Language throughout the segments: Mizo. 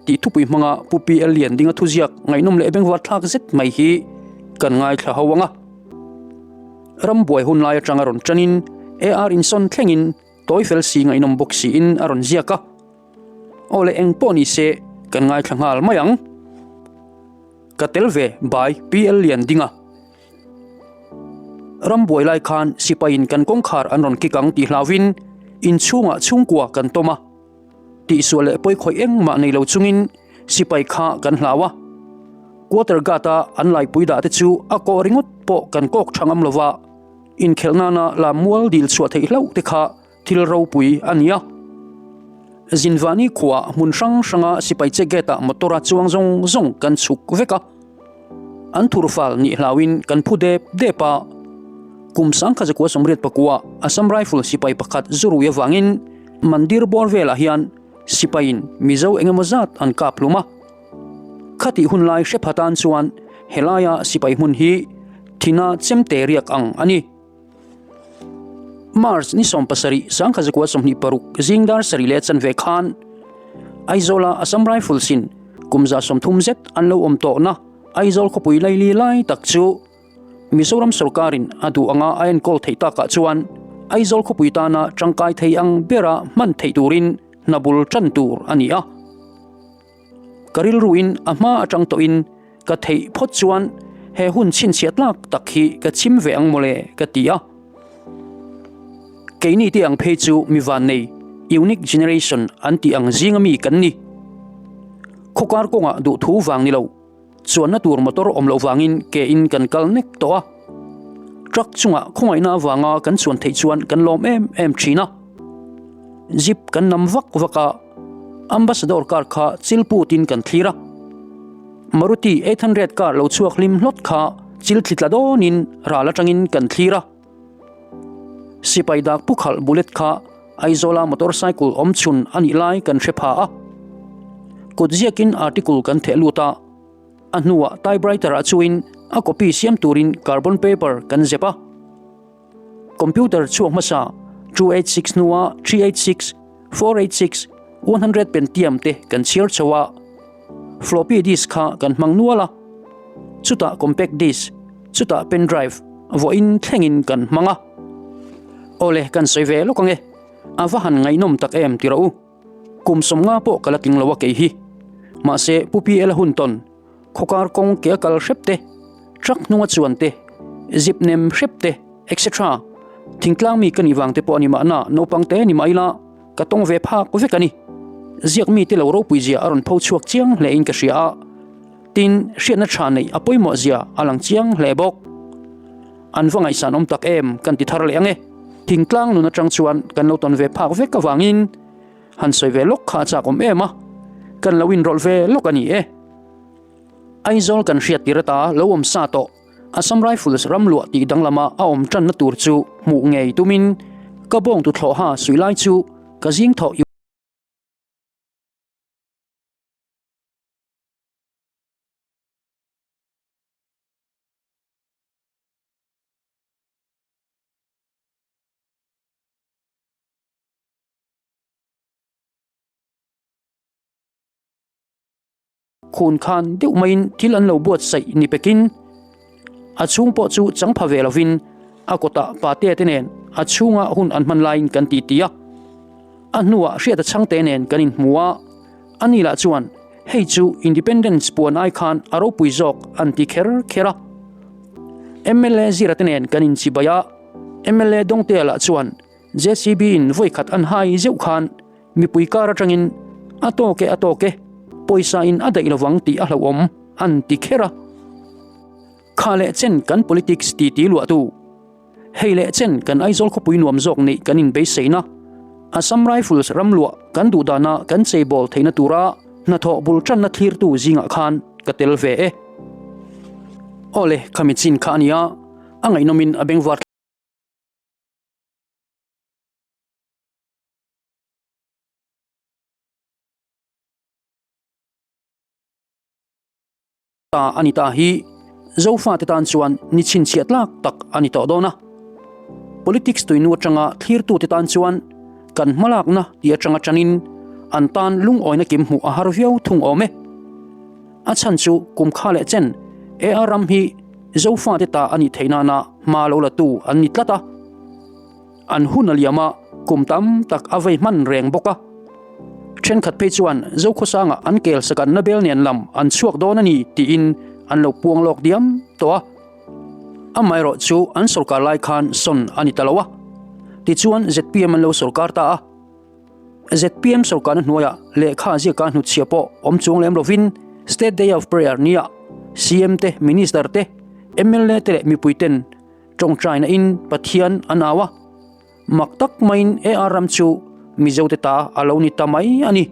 Tih thupui hmanga Pu PL Liandinga thuziak ngaihnawm leh bengvar thlak zet mai hi kan ngaithla ho ang a. Rambuai hun lai atanga rawn tanin AR insawn thlengin tawi fel si ngaihnawm bawk siin a rawn ziak a. Aw le eng pawh ni se kan ngaithla nghal mai ang. Ka tel ve by PL Liandinga. Rambuai lai khan sipaiin kan kawngkhar an rawn kik ang tih hlauhin inchhungah chhungkua kan tawm a. Tihsual leh pawi khawih engmah nei lo chungin sipai kha kan hlau a. Quarter guard-a an laipui dah te chu a kawh ringawt pawh kan kawk tha ngam lo va, inkhelh nana lam mual dil chhuah theih hlauh te kha thil ropui a ni a. Zinvani khuaah hmun hrang hranga sipai che gate-ah motor-a chuang zawng zawng kan chhuk vek a. An thurfal nih hlauin kan phu dep dep a. Kum 1984 Assam Rifle sipai pakhat zurui avangin Mandir bawr velah hian sipaiin Mizo engemaw zat an kap hlum a. Khatih hun lai hre phatan chuan helaia sipai hmun hi thina chemte riak ang a ni. March ni 17, 1926 zing dar sarih leh chanve khan Aizawla Assam Rifles in kum 30 zet an lo awm tawhna Aizawl khawpui laili lai tak chu Mizoram sorkarin a duh anga a enkawl theih takah chuan Aizawl khawpui tana tangkai thei ang bera hman theih turin hna bul tan tur a ni a. Ka rilruin a hma atang tawhin ka theih phawt chuan he hun chhinchhiah tlak tak hi ka chim ve ang mawle ka ti a. Keini te ang phei chu mi vannei, unique generation an tih ang zinga mi kan ni. Khawkar kawngah duhthu vang ni lo. Chuanna tur motor awm loh vangin ke in kan kal nek tawh a. Truck chungah khawngaihna avanga kan chuan theih chuan kan lawm em em thin a. Jeep kan nam vak vak a, Ambassador car kha chil putin kan thlir a. Maruti 800 car lo chhuak hlim hlawt kha chil thli tla dawnin ral atangin kan thlir a. Sipai dak pu khalh bullet kha Aizawla motorcycle awm chhun a nih lai kan hre pha a. Kut ziakin article kan theh lut a, a hnuah typewriter ah chuin a copy siam turin carbon paper kan zep a. Computer chhuak hmasa 286 hnuah 386, 486, 100 Pentium te kan chhiar chho a. Floppy disk kha kan hmang nual a, chutah compact disk, chutah pen drive vawiin thlengin kan hmang a. Awle, kan sawi ve lawk ang e, a va han ngaihnawm tak em ti rawh u. Kum 50 pawh ka la tling lo a kei hi. Mahse, Pu PL a hun tawn, khawkar kawng ke a kal hrep te, truck hnunga chuan te, zip nem hrep te, etc. Thingtlang mi ka nih vang te pawh a ni mahna naupang te ni mah ila, Ka tawng ve phak vek a ni. Ziak mite lo ropui zia a rawn pho chhuak chiang hle in ka hria a. Tin, hriatna tha neih a pawimawh zia a lang chiang hle bawk. An va ngaihsan awm tak em kan ti thar leh ang e. Thingtlang nun atang chuan kan lo tawn ve phak vek avangin han sawi ve lawk kha a chak awm em a. Kan lo inrawlh ve lawk a ni e. Aizawl kan hriat tir ata lo awm sa tawh. Assam Rifles ram luah tih danglama a awm tanna tur chu hmuh ngei tumin ka bawng tu thlawha sui lai chu ka zing thawh Khun khan deuh maiin thil an lo buatsaih ni pekin a chhung pawh chu chang pha ve lovin a kawtah pate te nen a chhunga hun an hman laiin kan ti ti a. A hnuah hriata chhangte nen kan inhmu a, ani lah chuan hei chu Independence puan ai khan a ropui zawk an ti kher kher a. Mla Zira te nen kan inchibai a, mla Dawngtea lah chuan JCB in vawikhat an hai zeuh khan Mipui kar atangin a tawk e a tawk e, pawisa in a daih lovang tih a hlauhawm an ti kher a. Kha leh chen kan politics ti ti luahtu, hei leh chen kan Aizawl khawpui nuam zawk neih kan inbeiseina, Assam Rifles ram luah kan duh dana kan cheibawl theihna tura hnathawh bul tanna thlirtu zingah khan ka tel ve e. Awle, khami chin kha a nia, a ngaihnawmin a bengvar. Ta a ni ta hi Zofate tan chuan ni chhinchhiah tlak tak a ni tawh dawn a. Politics tuinu atanga thlirtute tan chuan kan hmalakna tih atanga tanin an tan lungawina kim hmuh a har viau thung awm e. A chhan chu kum kha leh chen AR ram hi Zofate ta a nih theih nana hma lo la tu an ni tlat a. An hun a liam a, kum tam tak a vei hman reng bawk a. Thenkhat phei chuan Zokhawsanga an kel sakanna bel nen lam an chhuak dawn a ni tiin an lo puang lawk diam tawh a. Amaherawh chu an sawrkar lai khan sawn a ni ta lo a. Tichuan zpm an lo sawrkar ta a. Zpm sawrkarna hnuaiah lehkha ziaka hnutchhia pawh awm chuang lem lovin State Day of Prayer nia CM te, Minister te, mla te leh mipui ten Tawngtaina in Pathian an au a, mak tak maiin AR ram chu Mizote ta a lo ni ta mai a ni.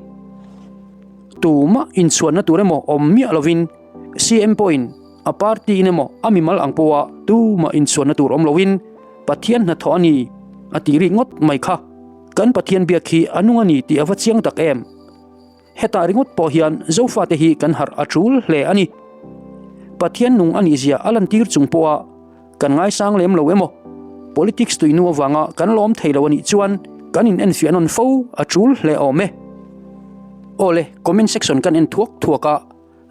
Tumah inchhuanna tur emaw awm miah lovin CM pawhin a party in emaw a mimal ang pawha tumah inchhuanna tur awm loin Pathian hnathawh a ni a tih rik ngawt mai kha. Kan Pathian biak hi a nung a ni tih a va chiang tak em? Hetah ringawt pawh hian Zofate hi kan harh a tul hle a ni. Pathian nung a nihzia a lantir chung pawha kan ngaisang lem lo emaw, politics tuinu avanga kan lawm thei lo a nih chuan kan in enfiah nawn fo a tul hle awm e. Awle, comment section kan en thuak thuak a,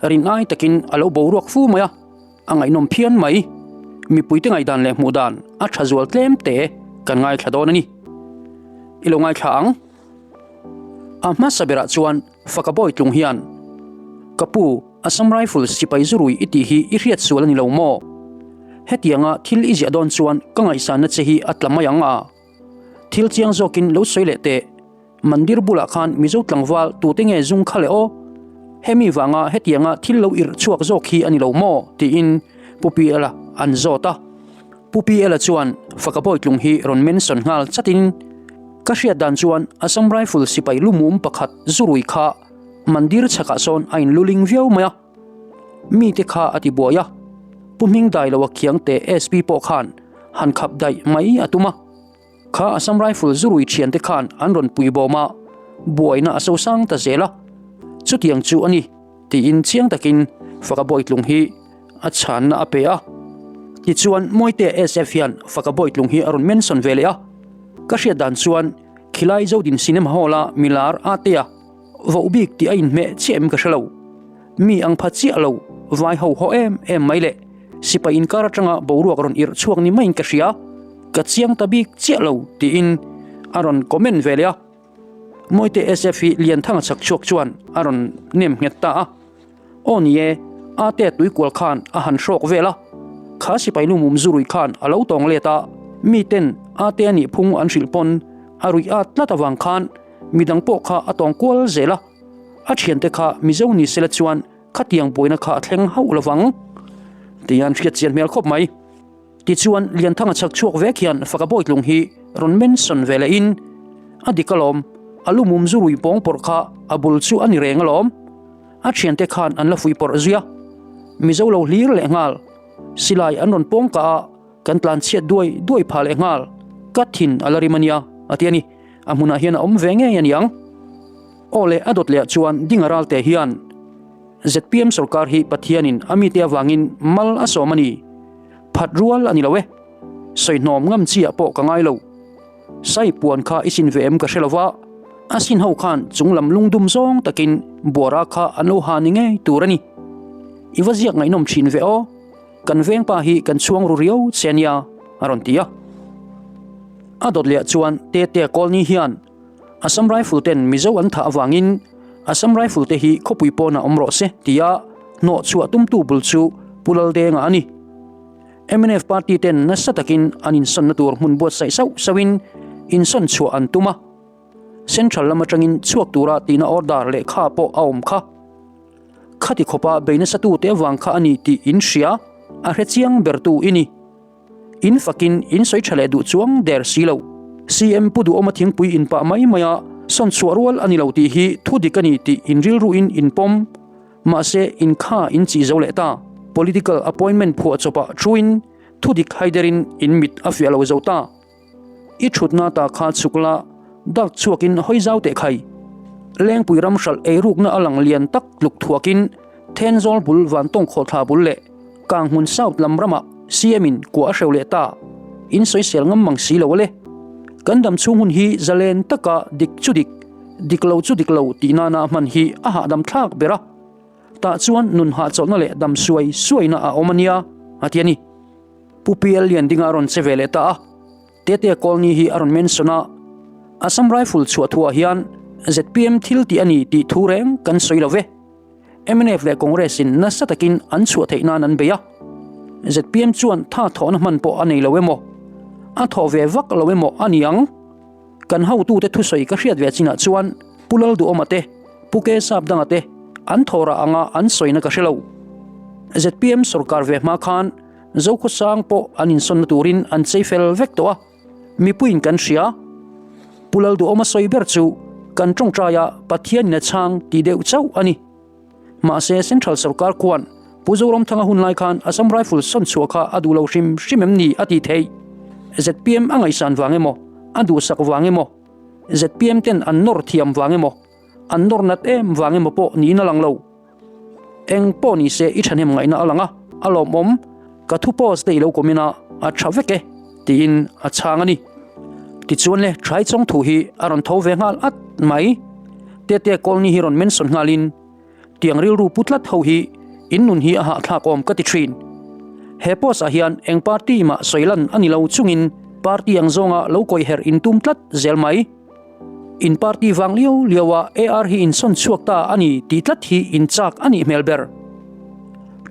rin ai takin a lo boruak fu mai a, a ngaihnawm phian mai. Mipuite ngaihdan leh hmuh dan a tha zual tlem te kan ngaithla dawn a ni. I lo ngaithla ang. A hmasa berah chuan Faka Bawitlung hian, Ka pu, Assam Rifles sipai zurui i tih hi i hriat sual a ni lo maw? Hetianga thil i ziah dawn chuan ka ngaihsanna che hi a tla mai ang a. Thil chiang zawkin lo sawi leh teh. Mandir bulah khan Mizo tlangval tute nge zung kha le aw? Hemi vanga hetianga thil lo irh chhuak zawk hi a ni lo maw? tiin Pu Piala an zawt a. Pu Piala chuan Faka Bawitlung hi rawn mention nghal chatin, Ka hriat dan chuan Assam Rifle sipai lumum pakhat zurui kha mandir chhakah sawn a inluling viau mai a, mite kha a ti buai a, Pu Hming Dailoa Khiangte SP pawh khan han khap daih mai a tum a, kha Assam Rifle zurui thiante khan an rawn pui bawm a, buaina a sosang ta zel a, chutiang chu a ni tiin chiang takin Faka Bawitlung hi a chhanna a pe a. Tichuan Mawitea SF hian Faka Bawitlung hi a rawn mention ve leh a. Ka hriat dan chuan khilai Zodin Cinema Hall a milar Atea voh bik tih a inhmeh chiah em ka hre lo. Mi ang pha chiah lo, vai ho haw em em mai leh sipai inkar atanga boruak rawn irh chhuak ni maiin ka hria, ka chiang ta bik chiah lo tiin a rawn comment ve leh a. Mawite SF hi Lianthanga chhak chhuak chuan a rawn nem nghet ta a. Aw ni e, Ate tuikual khan a han hrawk vel a, kha sipai nu mum zu ruih khan a lo tawng let a, miten Ate a nih phung an hrilh pawn a ruih at tlat avang khan midang pawh kha a tawng kual zel a, a thiante kha Mizo ni sela chuan khatiang buaina kha a thleng hauh lovang tih an hriat chian hmel khawp mai. Tichuan, Lianthanga chhak chhuak vek hian Faka Bawitlung hi rawn mention ve lehin, A dik alawm, a lu mum zu rui pawng pawrh kha a bul chu a ni reng alawm. A thiante khan an la fuih pawrh zui a. Mizo lo hlir leh nghal. Silai an rawn pawng kah a, kan tlan chhiat duai duai phah leh nghal. Ka thin a la rim a nia, a ti a ni. A hmunah hian a awm ve ngei a niang. Aw le, a dawt lehah chuan Dinga Ralte hian zpm sorkar hi Pathianin a mite avangin mal a sawm a ni. Phat rual a ni lo e. Sawihnawm ngam chi ah pawh ka ngai lo. Sai puan kha i sin ve em ka hre lo va, a sin ho khan chung lam lungdum zawng takin buara kha an lo ha ni ngei tur a ni. I va ziak ngaihnawm thin ve aw, kan vengpa hi kan chhuang ru riau che a nia, a rawn ti a. A dawt leh chuan Tetea Kawlni hian Assam Rifle ten Mizo an thah avangin Assam Rifle te hi khawpui pawnah awm rawh se tia hnawh chhuah tumtu bul chu Pu Laldenga a ni. Mnf party ten nasa takin an insawnna tur hmun buatsaih sauh sauhin insawn chhuah an tum a. Central lam atangin chhuak tura tihna order lehkha pawh a awm kha. Khati khawpa bei nasa tute avang kha a ni tih in hria, a hre chiang bertu i ni. In fakin in sawi tha leh duh chuang der si lo. CM Pu Duhawma thingpui in pah mai mai a, sawn chhuah rual a ni lo tih hi thu dik a ni tih in rilruin in pawm. Mahse in kha in chih zo leh ta. Political appointment phuah chawpah thuin thu dik haiderin in mit a fiah lo zo ta. I thutna ta kha chhuk la, dak chhuakin hawi zau teh khai. Lengpui ram hralh eirukna a lang lian tak tluk thuakin Thenzawl bul Vantawng khawhthla bul leh Kanghmun South lam ramah CM in kua a hreu leh ta. In sawisel ngam mang si lo a le. Kan dam chhung hun hi zalen taka dik chu dik, Dik lo chu dik lo tih nana hman hi a hahdam thlak ber a. Tah chuan nun hahchawlhna leh dam suai suaina a awm a nia, a ti a ni. Pu PL Liandinga a rawn che ve leh ta a. Tete Colony hi a rawn mention a, Assam Rifle chhuah thuah hian zpm thil tih a ni tih thu reng kan sawi lo ve. Mnf leh Congress in nasa takin an chhuah theih nan an bei a. Zpm chuan tha thawhna hman pawh a nei lo emaw, a thawh ve vak lo emaw a ni ang. Kan hotute thusawi ka hriat ve chinah chuan Pu Lalduhawma te, Pu Ke Sapdanga te an thawhrah anga an sawina ka hre lo. Zpm sorkar ve hma khan Zokhawsang pawh an insawnna turin an chei fel vek tawh a, mipuiin kan hria. Pu Lalduhawma sawi ber chu kan tawngtaia Pathianin a chhang tih deuh chauh a ni. Mahse Central sorkar khuan Pu Zoramthanga hun lai khan Assam Rifle sawn chhuah kha a duh lo hrim hrim em ni a tih theih. Zpm a ngaihsan vang emaw, a duhsak vang emaw, zpm ten an nawr thiam vang emaw, an nawr nat em vang emaw pawh niin a lang lo. Eng pawh ni se i thahnem ngaihna a lang a, a lawmawm, ka thu post te i lo comment a, a tha vek e, tiin a chhang a ni. Tichuan le Thai Chawng thu hi a rawn tho ve nghal at mai. Tete Colony hi rawn mention nghalin, Tiang rilru pu tlat ho hi in nun hi a hahthlak awm ka ti thin. He post ah hian eng party mah sawi lan a ni lo chungin party ang zawnga lo kawih herh in tum tlat zel mai. In party vang liau liau a AR hi in sawn chhuak ta a ni tih tlat hi in chak a nih hmel ber.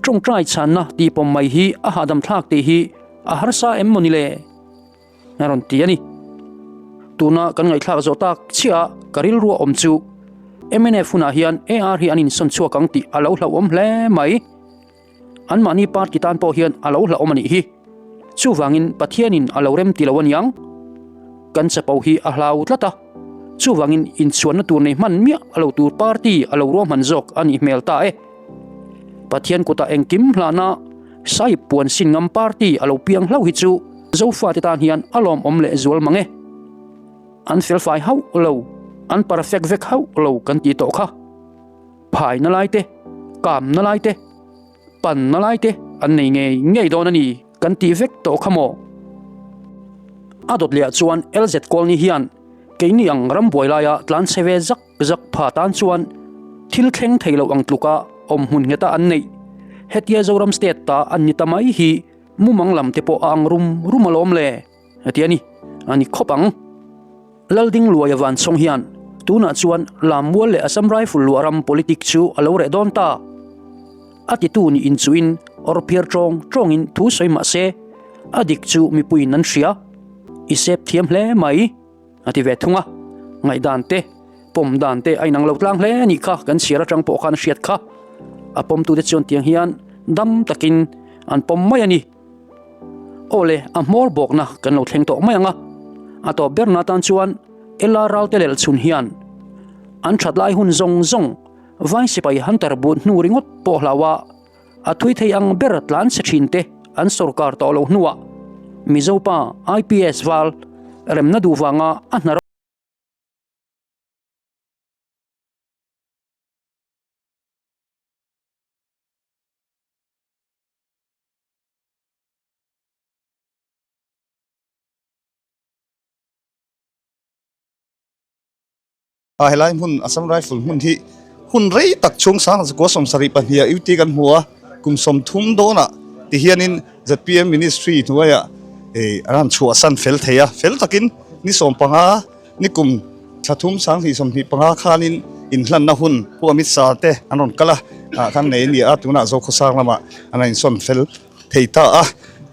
Tawngtai chhanna tih pawm mai hi a hahdam thlak tih hi a harsa em maw ni le? A rawn ti a ni. Tuna kan ngaihthlak zawh tak chiah a ka rilru a awm chu mnf hunah hian AR hi an insawn chhuak ang tih a lo hlauhawm hle mai. Anmahni party tan pawh hian a lo hlauhawm a nih hi. Chuvangin Pathianin a lo rem ti lo aniang. Kan chapo hi a hlau tlat a, chuvangin inchhuanna tur nei hman miah a lo tur party a lo ruahman zawk a nih hmel ta e. Pathian kutah engkim hlahna Sahib puan sin ngam party a lo piang hlauh hi chu Zofate tan hian a lawmawm leh zual mang e. An felfai hauh lo, an perfect vek hauh lo kan tih tawh kha. Phai na lai te, kam na lai te, pan na lai te an nei ngei ngei dawn a ni kan tih vek tawh kha maw? A dawt leh ah chuan LZ Colony hian keini ang rambuai laia tlan chhe ve zak zak pha tan chuan thil thleng thei lo ang tluka awm hmun ngheta an neih. Hetia Zoram State ta an ni ta mai hi mumang lam te pawh a ang rum rum alawm le, a ti a ni. A ni khawp ang. Lalding Luaia Vanchhawng hian tunah chuan Lammual leh Assam Rifle luah ram politic chu a lo reh dawn ta. A titu nih inchuhin awr phiar tawng tawngin thu sawi mah se, a dik chu mipuiin an hria. I sep thiam hle mai, a ti ve thung a. Ngaihdan te, pawm dan te a inang lo tlang hle a nih kha kan chhiar atang pawh khan a hriat kha. A pawmtute chuan tiang hian dam takin an pawm mai a ni. Aw le, a hmawr bawkna kan lo thleng tawh mai ang a. A tawp berna atan chuan Ella Ralte lel chhun hian an that lai hun zawng zawng vai sipai hunter but hnu ringawt pawh hlau a, a thui thei ang ber tlan chhe thin te an sorkar tawh loh hnuah Mizopa IPS val remna duh vanga a hna A helai hmun Assam Rifle hmun hi hun rei tak chhung sang zakua 72 UT kan hmu a, kum 30 dawnah ti hianin zpm Ministry hnuaiah ih an han chhuahsan fel thei a, fel takin ni 15 Ni kum thla thum 2025 khanin inhlanna hun Pu Amit Shah te an rawn kal a, ah khan nei a ni a, tunah Zokhawsang lamah an rawn insawn fel thei ta a.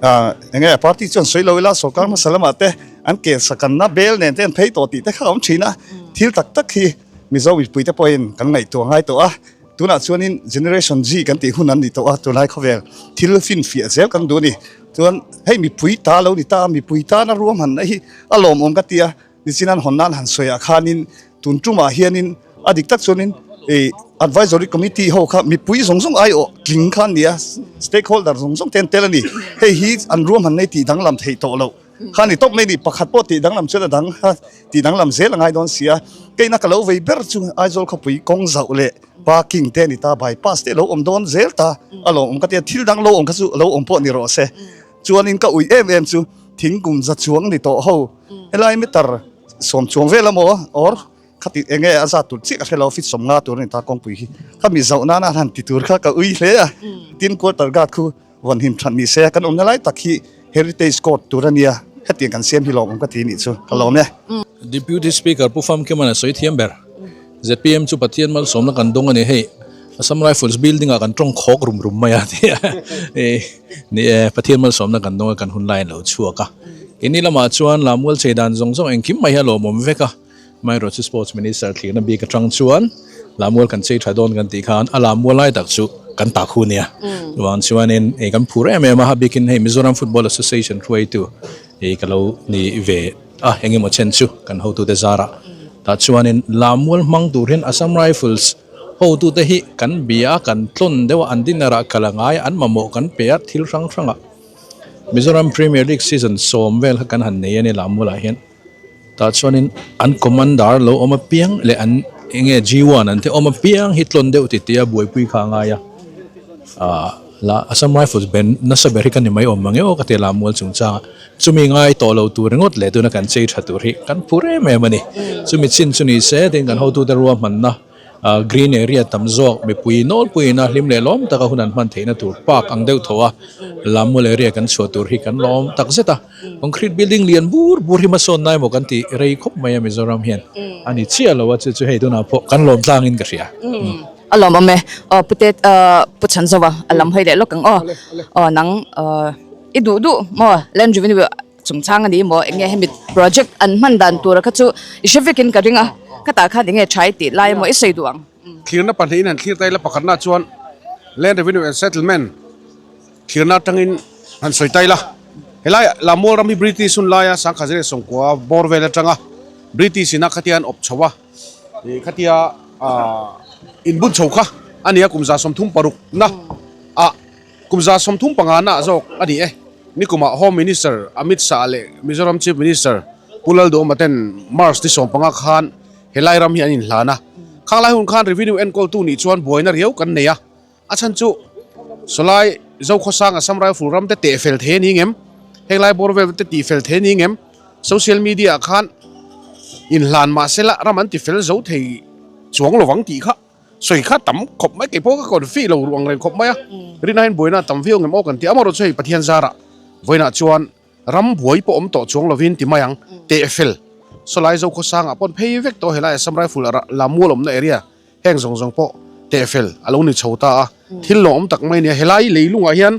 Ah eng nge party chuan sawi lo ila sorkar hmasa lamah te an kel sakanna bel nen te an phei tawh tih te kha a awm thin a, thil tak tak hi Mizo mipui te pawhin kan ngaihtuah ngai tawh a, tunah chuanin Generation Z kan tih hun an ni tawh a, tunlai khawvel thil finfiah zel kan duh a ni. Chuan hei mipui ta lo ni ta a, mipui tana ruahmanna hi a lawmawm ka ti a, nichin an hawn nan han sawi ah khanin tun tumah hianin a dik tak chuanin ih advisory committee ho kha mipui zawng zawng aiawh tling kha an ni a, stakeholder zawng zawng te an tel a ni. Hei hi an ruahmanna hi tih danglam theih tawh loh kha a ni tawp mai a ni, pakhat pawh tih danglam chuan a dang kha tih danglam zel a ngai dawn si a, keina ka lo vei ber chu Aizawl khawpui kawng zauh leh parking te a ni ta, bypass te a lo awm dawn zel ta a lawmawm ka ti a, thil dang lo awm kha chu lo awm pawh ni rawh se. Chuanin ka ui em em chu thingkum za chuang ni tawh ho helai meter sawm chuang vel a maw or. Khati enge a zat tur chiah ka hre lo, feet 50 tur a ni ta kawngpui hi. Khami zoh nana an han ti tur kha ka ui hle a. Tin quarter guard khu vawn him that ni se, kan awmna lai tak hi Heritage Court tur a nia, hetiang kan siam hi lawmawm ka ti nih chu ka lawm e. Deputy Speaker Pu Famkiman a sawi thiam ber. Zpm chu Pathian malsawmna kan dawng a ni hei. Assam Rifles building ah kan tawng khawk rum rum mai a ti a. Ni e, Pathian malsawmna kan dawng a kan hun laiin lo chhuak a. Keini lamah chuan Lamual chei dan zawng zawng engkim mai hi a lawmawm vek a. Amaherawhchu chu Sports Minister thlirna bik atang chuan Lamual kan chei tha dawn kan tih khan a Lamual lai tak chu kan tak hu nia. Chuvang chuanin hei kan phur em em a, a bikin hei Mizoram Football Association hruaitu hei ka lo ni ve a, engemaw chen chu kan hotute zarah. Tah chuanin Lamual hmang tur hian Assam Rifles hotute hi kan bia a, kan tlawn deuh a, an dinner ah kal a ngai a, an mamawh kan pe a thil hrang hrangah. Mizoram Premier League season sawm vel kha kan han nei a ni Lamualah hian. Tah chuanin an commander lo awm apiang leh an enge G1 an te awm apiang hi tlawn deuh ti tia buaipui kha a ngai a. Ahh la Assam Rifles ben nasa ber hi ka ni mai awm mang e aw ka ti a Lamual chungchanga. Chumi ngai tawh lo tur ringawt leh tuna kan chei tha tur hi kan phur em em a ni. Chumi chin chu ni se tin kan hotute ruahmanna. Green area tam zawk mipui nawlpuiin a hlim leh lawm taka hun an hman theihna tur park ang deuh tho a, Lammual area kan chhuah tur hi kan lawm tak zet a, concrete building lian bur bur hi hmasawn nai maw kan tih rei khawp mai a Mizoram hian a ni chiah lo a chu chu hei tunah pawh kan lawm tlangin ka hria. A lawm awm e, aw pute pu Chhanzova a lam hawi leh lawk ang aw, aw nang i duh duh maw land revenue Chungchang a ni maw? Enge hemi project an hman dan tura kha chu i hre vekin ka ring a, khatah khan enge tha i tih lai emaw i sawi duh ang? Thlirna pahnihin han thlir ta ila pakhatna chuan Land Revenue and Settlement thlirna atangin han sawi ta ila. Helai Lamual ram hi British hun laia Sangkhazir leh Sawngkua bawr vel atanga British ina khatia an awp chho a, khatia inbun chho kha a ni a kum 36 na ah. Kum 35 na zawk a ni e. Nikumah Home Minister Amit Shah leh Mizoram Chief Minister Pu Lalduhoma ten March ni 15 khan helai ram hi an inhlan a. Khang lai hun khan Revenue enkawltu nih chuan buaina riau kan nei a. A chhan chu sawlai Zokhawsang Assam Rifle ram te teh fel thei a ni ngem? Heng lai bawr vel te tih fel thei a ni ngem? Social media ah khan inhlan mahsela ram an ti fel zo thei chuang lovang tih kha. Sawi kha tam khawp mai, kei pawh ka confi lo ruang reng khawp mai a, rin aiin buaina a tam viau ngem aw kan ti a, amaherawhchu hei Pathian zarah vawiinah chuan ram buai pawh awm tawh chuang lovin ti mai ang, tehfel sawlai Zokhawsangah pawn phei vek tawh helai Assam Rifle Lamual awmna area heng zawng zawng pawh tehfel a lo ni chho ta a, thil lawmawm tak mai a nia, helai leilungah hian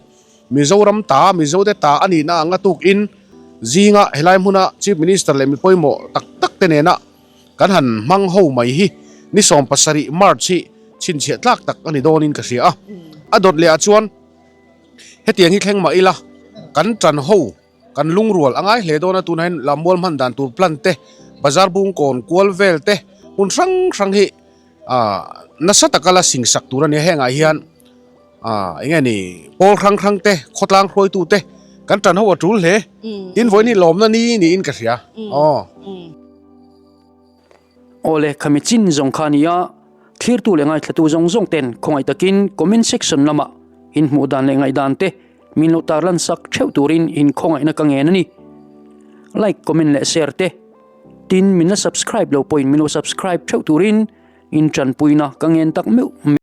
Mizoram ta, Mizote ta a nihna anga tukin zinga helai hmuna Chief Minister leh mi pawimawh tak tak te nena Kan han hmang ho mai hi ni 17 March hi chhinchhiah tlak tak a ni dawnin ka hria a. A dawt leh ah chuan hetiang hi thleng mah ila kan tan ho kan lungrual a ngai hle dawn a, tunah hian Lammual hman dan tur plan te, bazar bung kawn kual vel te hmun hrang hrang hi nasa taka la singsak tur a ni a, hengah hian Eng nge ni pawl hrang hrang te khawtlang hruaitu te kan tan ho a tul hle tin vawiin hi lawmna ni niin ka hria aw. Awle khami chin zawng kha nia thlirtu leh ngaithlatu zawng zawng ten khawngaih takin comment section lamah in hmuh dan leh ngaihdan te min lo tarlan sak theuh turin in khawngaihna ka ngen a ni. Like, comment leh share te tin min la subscribe lo pawhin min lo subscribe theuh turin in tanpuina ka ngen tak meuh meuh.